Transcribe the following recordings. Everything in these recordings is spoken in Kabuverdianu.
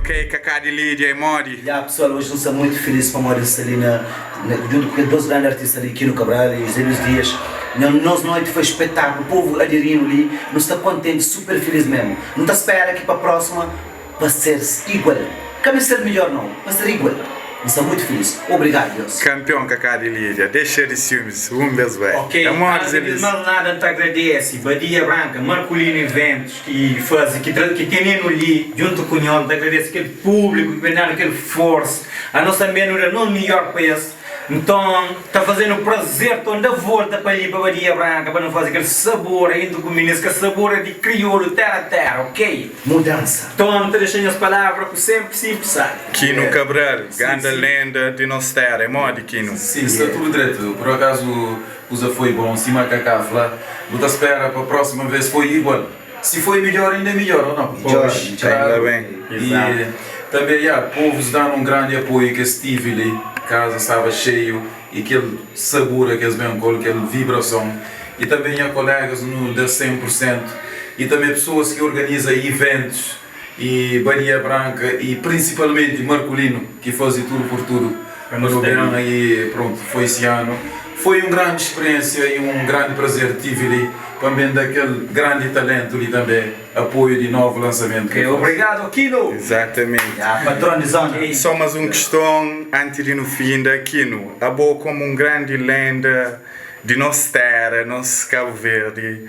Ok, Kaká di Lídia, é modi? Ya pessoal, hoje N sta muito feliz pamodi N sta li na djuntu ku kel dos grandi artista li, Kino Cabral e José Luiz Dias. Nha nos noiti foi espetáculo, povo aderindo li, nu sta kontenti, super feliz mesmo. Nu ta spera ki pa próxima pa ser igual, ka mester ser midjor nau, pa ser igual. N sta muito feliz. Obrigado Deus. Campeão Kaká di Lídia, dexa di ciúmes um bes bai. Ok, É modi antes Zé di Luiz? más nada N ta agradese Badia Branca, Marculino Eventos ki faze, ki tra, ki tene-nu li djuntu ku nhos. N ta agradese kel públiku ki ben da-nu kel forsa. Anos tanbe nu da nos midjór pa es. Nton, ta faze-nu prazer ton da volta pa li pa Badia Branca pa nu faze kel sabor ainda ku minis, kel sabor di kriolu téra-téra, ok? Mudansa. Nton, N ta dexa nhos palavra ku sénpri sinpri sabi. Kino Cabral, ganda lenda di nos tera, é modi Kino? Sim, sta tudu dretu. Por akazu kuza foi bom, sima Kaká fla, bu ta spera pa próxima vez foi igual. Si foi midjor inda é midjor, ou não? Midjor, Ainda Claro. bem. E tambe ya, povus danu um grandi apoio ki es tivi li, kaza staba xeiu e kel sabura ki es ben kol, kel vibrason. E tambe nha kolegas nu da 100% e tambe pessoas ki organiza iventus E Badia Branca e principalmente Marculino ki fazi tudo por tudo pa nu ben e pronto foi esse ano foi um grande experiência e um grande prazer tive li pa ben da kel grande talento li tambe apoio di novo lançamento ki el fazi. Obrigado Kino. Exatamente. Ya patron di zona. Só mas um questão antes di nu finda, Kino, abo como um grande lenda di nos tera, nos Cabo Verde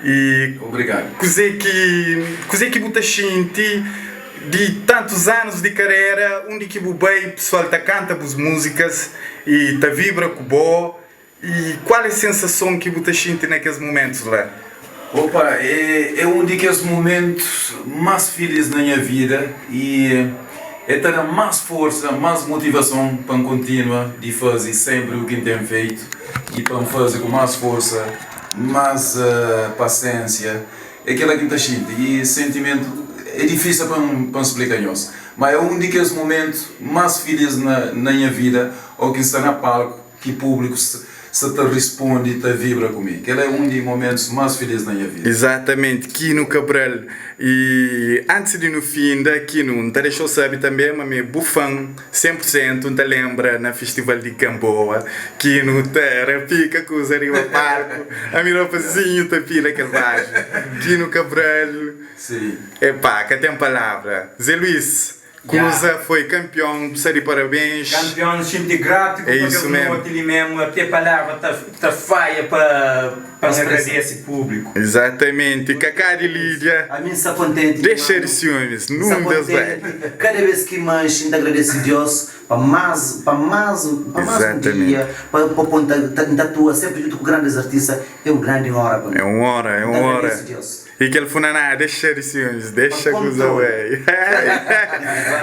e Obrigado. Kuzê ki kuzê ki bu ta xinti di tantus anus di karera undi ki bu bai pesoal ta kanta bus múzikas e ta vibra ku bo e kual é sensason ki bu ta xinti na kes mumentus la? Opa, é é un di kes mumentus más filís na nha vida i é ta da-m más forsa, más motivason pa N kontinua di faze sénpri u ki N ten feitu i pa N faze ku más forsa, más pasénsia. É kel-la ki N ta xinti i sentimentu é difísil pa N pa N splika nhos, má é un di kes mumentu más filís na na nha vida ô ki N sta na palku. Ki públiku sta ta risponde i ta vibra ku mi. Kel-la é un di momentus más filís na nha vida. Izatamenti, Kino Cabral. I antis di nu finda, Kino, N ta dexa-u sabe tanbe ma mi é bu fan 100%. N ta lenbra na Festival di Gamboa, Kino ta rapika kuza riba palku, ami rapazinhu ta pila kel baju. Kino Cabral, epá, ka ten palavra. Zé Luís, Kuza foi campeão bu sta di parabéns. Campeão xinti grato É pa isso kes mesmo. noti li mesmo até palavra ta ta faia pa pa agradece público. Exatamente Kaká di Lídia Ami nsta kontenti dexa mano di ciúmes nsta num bes bai. kontenti kada bes ki manxi nta agradece Dios pa mas pa mas pa mas um dia Exatamente. pa pa pon ta nta atua sempre djuntu ku grandes artista é um grandi honra pa mi É um honra é um nta honra. agradece Dios. E kel funaná dexa di ciúmes dexa kuza Kontrole. wey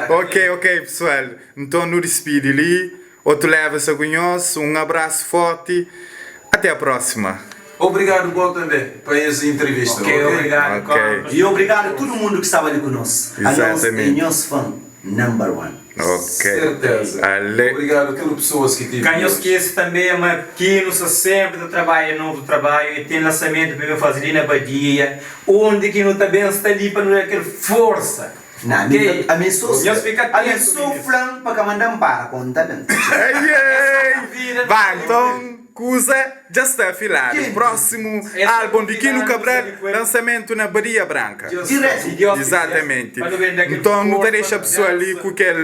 Ok ok pessoal nton nu dispidi li otu leva sa ku nhos un abraço forti até a próxima. Obrigado bo tambe pa es entrevista Ok ok. obrigado Ok. compas. E obrigado tudo mundo ki staba li ku nos. Anos é Exatamente. nhos fã number one. Ok. Serteza. Ale. Obrigado tudo pessoas ki tive Ka nhos hoje. skese tanbe ma Kino sta senpri ta trabadja novu trabadju e ten lansamentu pa ben faze li na Badia undi ki nu ta ben sta li pa nu da kel forsa Na ok ami ami so nhos fika ami atentu so minis. flan pa ka mandan para konta ben. Ei Es ei. konvida nu Ba sta li ku nton el. kuza dja sta afiladu. Quente. Próximo Es álbum di Kino konvida nu sta Cabral li ku el. lançamento na Badia Branca. Direto. Si Dios kizer Exatamente. pa nu ben da kel Nton nu ta forsa dexa pa pessoal li dansa. ku kel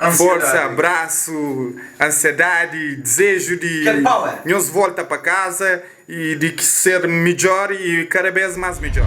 Forsa, Ansiedadi. abrasu, ansiedadi, dizeju di Kel power. nhos volta pa kaza y di ser midjor y kada bes mas midjor.